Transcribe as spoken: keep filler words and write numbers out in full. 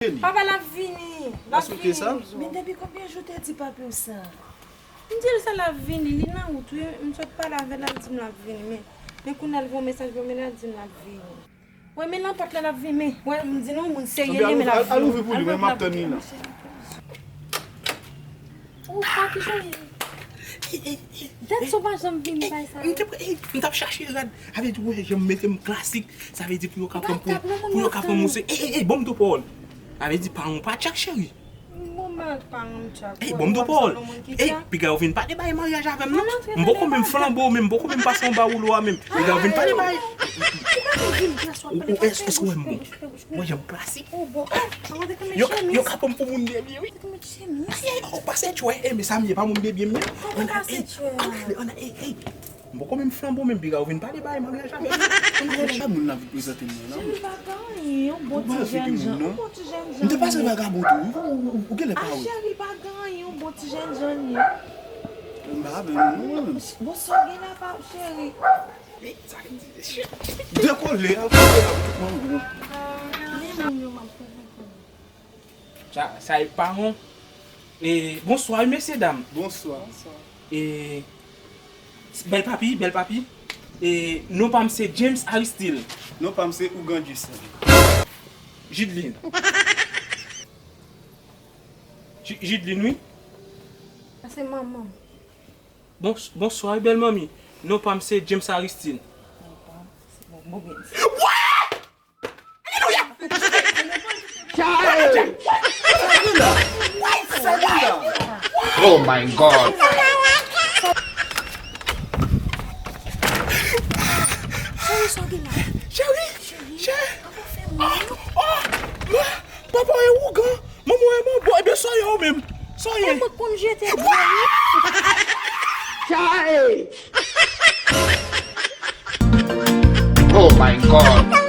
Papa l ap vini. L ap vini. Men depi konbyen jou w te di papi w sa? M di l sa l ap vini, li nan wout wi. M sot pale avè l, l ap di m l ap vini. Men, men kounye a l voye mesaj ban mwen, l ap di m l ap vini. Wè, men nan pòt la, l ap vini. Men, wè, m di nou, moun serye li, men l ap vini. Al ouvri pou li, mwen m ap tann li la. Ou pa ki jan. Dat sa w pa janm vini bay sa. M te pre, ey, m t ap chache rad. Sa vle di, wè, jan m mete m klasik. Sa vle di pou yo ka pran m pou, pou yo ka pran m pou se. Ey, ey, ey, ban m tou pawòl. Sa vle di, paran w pa tchak, cheri. Bon, men paran m tchak. Ey, ban m tou pawòl. Ey, piga yo vin pale bay maryaj avè m, non. M poko menm flanbo, menm m poko menm pase anba woulo a, menm. Piga yo vin pale bay. Ou, ou, èske, èske w wè m bon? Mwen, jan m klasik. Yo, yo ka pran m pou moun dèbyen, wi. Ey, ey, ou pase tchwè. Ey, men sa m ye, pa moun dèbyen m ye. Ann, ey, ann, ey, ey. M poko menm flanbo, menm piga yo vin pale bay maryaj avè m. Ann, ey. Sa moun nan vin prezante m nan la. Cheri, pa gen anyen, yon bon ti jèn jan, yon bon ti jèn jan. M te pase vagabon tou, wi. Ou, ou, ou genlè pa wè. Cheri, pa gen anyen, yon bon ti jèn jan li ye. M pa avè nou, non, mwen menm. Bon, sa w gen la, pa, cheri. Dekole, al kole la, tout mango. Men moun yo, m ap konprann. Sa, sa e paran. E, bonswa, wi, mesye dam. Bonswa. E, bèl papi, bèl papi. E, non pa m se James Aristil. Non pa m se Ougan Jason. Jidlin. Ji-, Jidlin, wi. Sa se manman m. Bons-, bonswa, wi, bèl manmi. Non pa m se James Aristil. Bon, bon, bon, bon. Alelouya! Oh my God! Cheri, sa w gen la? Cheri, cheri. Oh, oh, papa e ougan. Manman e manbo. Ebyen, sa w ye ou menm? Sa w ye? E mwen k konn jete dlo, wi. Cheri! Oh my God!